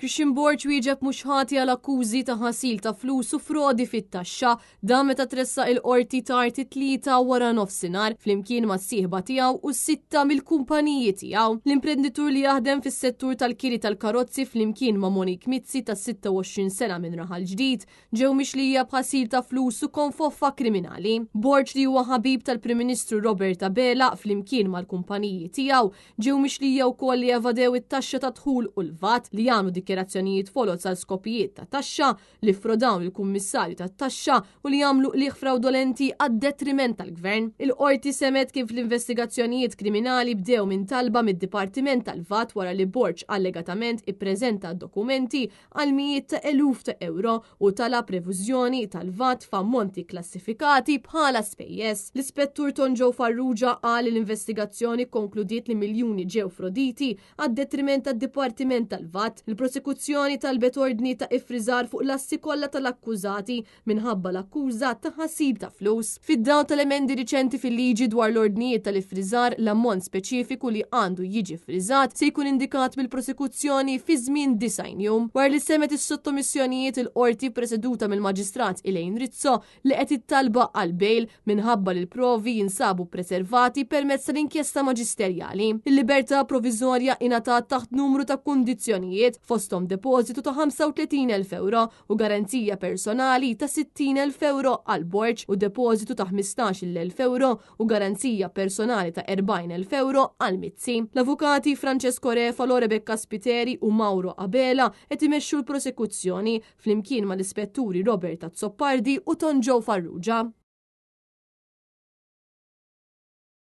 Christian Borg wieġeb mhux ħati għal akkużi ta' ħasil ta' flus u frodi fit-taxxa. Dan meta tressaq il-Qorti tard it-Tlieta wara nofsinhar flimkien mas-sieħba tiegħu u sitta mill-kumpaniji tiegħu. L-imprenditur li jaħdem fis-settur tal-kiri tal-karozzi flimkien ma' Monique Mizzi ta' 26 sena minn Raħal Ġdid ġew mixlija b'ħasil ta' flus u konfoffa kriminali. Borg li huwa ħabib tal-Prim Ministru Robert Abela flimkien mal-kumpaniji tiegħu Ġew mixlija wkoll li evadew it-taxxa tad-dħul u l-VAT, li għamlu dikjarazzjonijiet foloz għal skopijiet ta' taxxa, li ffrodaw lill-Kummissarju tat-Taxxa u li għamlu qligħ frawdolenti għad-detriment tal-Gvern. Il-Qorti semgħet kif l-investigazzjonijiet kriminali bdew minn talba mid-Dipartiment tal-VAT wara li Borg allegatament ippreżenta dokumenti għal mijiet ta' eluf ta' ewro u talab reviżjoni tal-VAT f'ammonti kklassifikati bħala spejjeż. L-Ispettur Tonjoe Farrugia qal li l-investigazzjoni kkonkludiet li miljuni ġew froditi għad-detriment tad-Dipartiment tal-VAT. Il-Prosekuzzjoni talbet ordni ta' iffriżar fuq l-assi kollha tal-akkużati minħabba l-akkuża ta' ħasil ta' flus. Fid-dawl tal-emendi riċenti fil-liġi dwar l-ordnijiet tal-iffriżar, l-ammont speċifiku li għandu jiġi ffriżat se jkun indikat mill-prosekuzzjoni fi żmien 90 jum. Wara li semgħet is-sottomissjonijiet, il-Qorti ppreseduta mill-Maġistrat Elaine Rizzo laqgħet it-talba għal bail minħabba li l-provi jinsabu ppreservati permezz tal-inkjesta maġisterjali. Il-libertà proviżorja ingħatat taħt numru ta' kundizzjonijiet, fosthom depożitu ta' 35,000 ewro u garanzija personali ta' 60,000 ewro għal Borg u depożitu ta' 15,000 ewro u garanzija personali ta' 40,000 ewro għal Mizzi. L-avukati Francesco Refalo, Rebecca Spiteri u Mauro Abela qed imexxu l-prosekuzzjoni, flimkien mal-Ispetturi Robert Azzopardi u Tonjoe Farrugia.